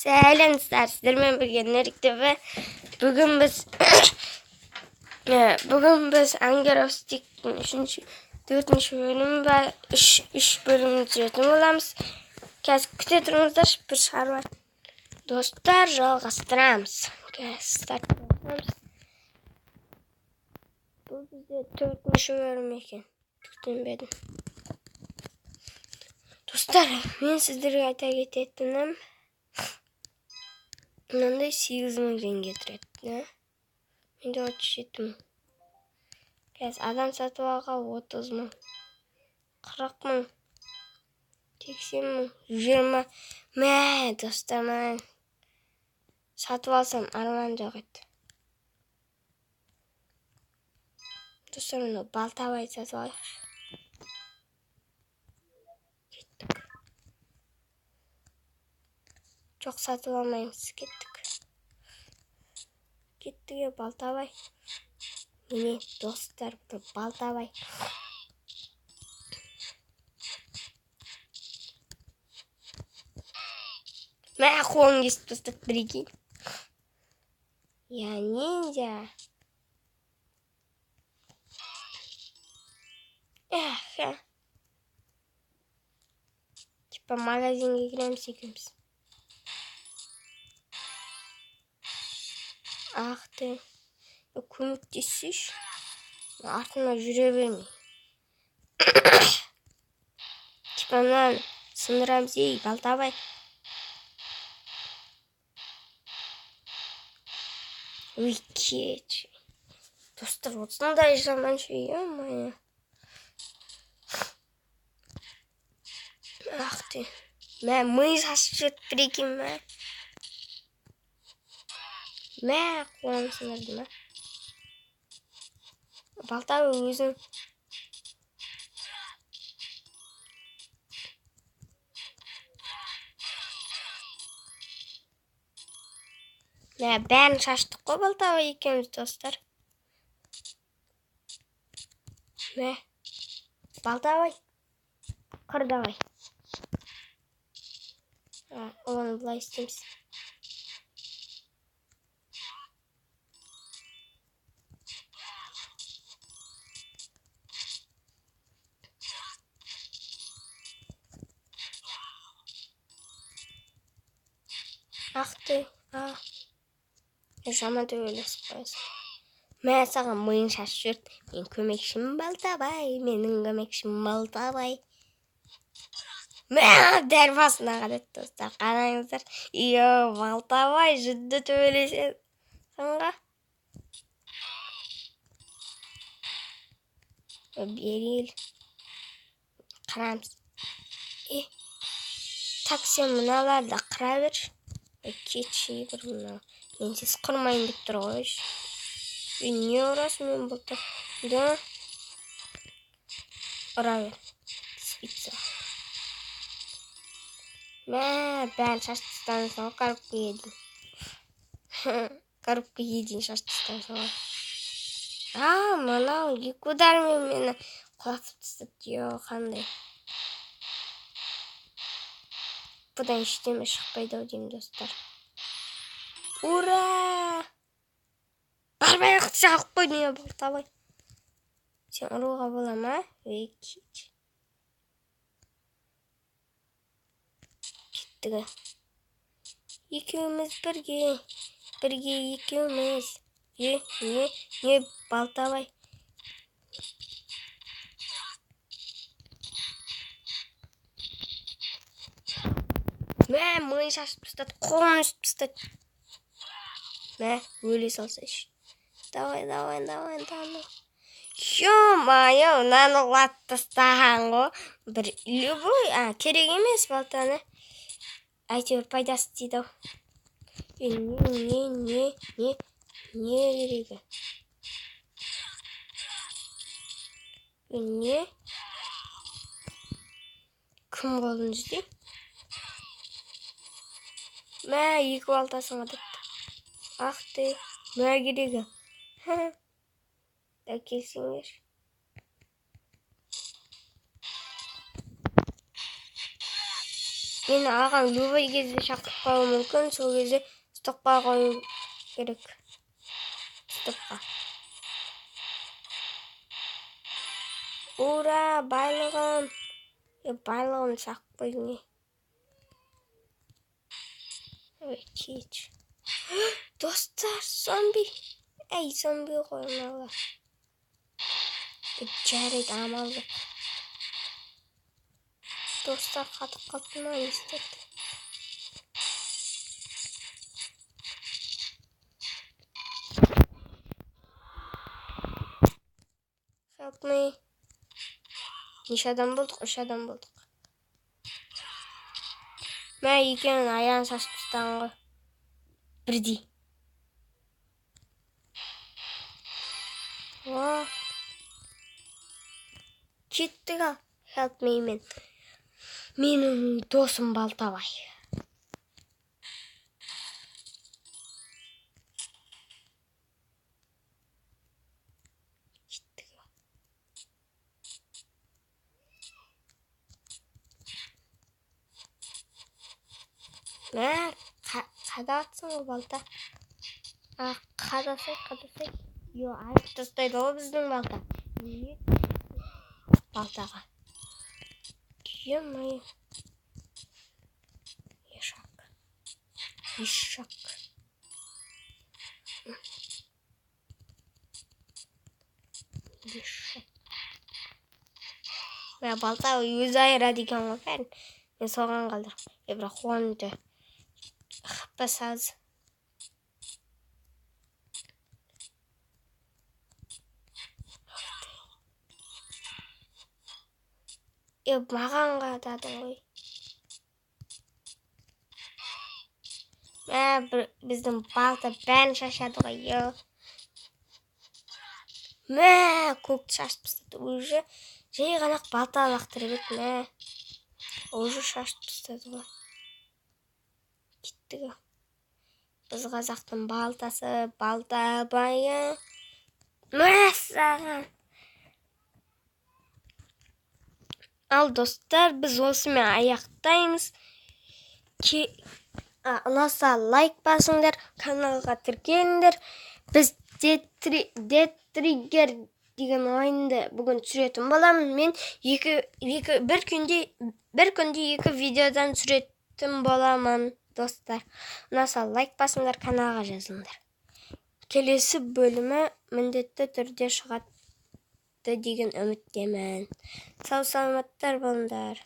Сәлем достар, сіздермен бірге Нурик ТВ. Бүгін біз бүгін біз Hunger of Stick'тің үшінші, төртінші бөлімі ба, үш бөлімін түсіретін боламыз. Қазір күте тұрыңыздаршы, бір шаруа. Достар, жалғастырамыз. Қазір старт басамыз. Бұл бізде төртінші бөлім екен. Күтінбедім. Достар, мен сіздерге айта кететінім, мынандай 8000 теңге тұрады, да? Менде 37 000. Қазір адам сатып алуға 30 000, 40 000, 80 000, 20. Мә, достар, мына сатып алсам арман жоқ еді. Достар, мынау балтабай сатып алайықшы. Кеттік. Жоқ, сатып алмаймыз, кеттік. Кеттік, е, балтабай. Міне, достар, бұл балтабай. Мә, қолын кесіп тастады, прикинь. Я ниндзя. Эх, типа магазинге кіреміз екеуміз. Ах ты, көмектессейші. Артыма жүре бермей. Типа мынаны сындырамыз, ей, балтабай. Ой, кетші. Достар, осындай жаман ше, ё-моё. Ах ты. Мә, ми шашып жіберді, прикинь, мә. Мә, қолын сындырды, мә. Балта өзің. Мә, бәрін шаштық қой балта екеуміз, достар. Мә, балтабай. Қыр давай. Оны былай істейміз. Ах ты, а. Жаман төбелесіп қоясың. Мә, саған миын шашып жіберді. Мен көмекшім балтабай, менің көмекшім балтабай. Мә, дәл басына қарады, достар, қараңыздар. Йо, балтабай, жүдді төбелесесің ғой. Бері кел. Қарамыз. Е, так, сен мыналарды қыра бер. Кетші, бір мынау. Менсіз қырмайын деп тұр ғой. Е, не ұрасың мен бұлта? Да? Ұра бер. Спица. Мә, бәрін шашып тастаңыз ғой, коробкаға дейін. Коробкаға дейін шашып тастаңыз ғой. А, мынау екі удармен мені құлатып тастады. Йо, қандай. Бұдан ештеме шықпайды ау деймін, достар. Ура! Барбай жағып қойдың, е, балтабай. Сен ұруға бола ма? Ей, кетші. Кеттік. Екеуміз бірге. Бірге екеуміз. Е, не, не, балтабай. Мә, миын шашып тастады, қолын үзіп тастады. Мә, өле салсайшы. Давай, давай, давай, давай. Ё-моё, мынаны құлатып тастаған ғой. Бір любой, а, керек емес балтаны. Әйтеуір пайдасы тиді ау. Е, не, не, не, не, не керегі? Е, не? Кім қолын үзді? Мә, екі балтасын қадапты. Ах ты, мә керегі. Да келсеңдер. Мені ағам любой кезде шақырып қалуы мүмкін, сол кезде стопқа қою керек. Стопқа. Ура, байлығым. Байлығым шақып қойдың не? Ой, кеш. Достар, зомби. Әй, зомби ғой мыналар. Жарайды, амал жоқ. Достар, қатып қалыпты ма, не істеді? Help me. Неше адам болдық? 3 адам болдық. Мә, екеуінің аяғын шашып тастаған ғой. Бірдей. О. Кеттік ал. Help me мен. Менің досым Балтабай. Кеттік ал. Мә, қадатсың ғой балта. Қадасай, қадасай. Йо, айырып тастайды ғой біздің балта. Не? Балтаға. Е-мое. Ешак. Ешак. Ешак. Мә, балта өзі айырады екен ғой бәрін. Мен соған қалдырып. Бірақ оны да хпс аз. Маған қададың ғой. Мә, біздің балта бәрін шашады ғой. Мә, көкті шашып тастады. Уже жай ғана балта лақтырып еді. Мә, уже шашып тастады ғой. Кеттік. Біз қазақтың балтасы, Балтабайы. Мә, саған. Ал достар, біз осымен аяқтаймыз. Ұнаса лайк басыңдар, каналға тіркеліңдер. Біз Dead Trigger деген ойынды бүгін түсіретін боламын. Мен бір күнде 2 видеодан түсіретін боламын, достар. Ұнаса лайк басыңдар, каналға жазылыңдар. Келесі бөлімі міндетті түрде шығады деген үміттемін. Сау саламаттар болыңдар.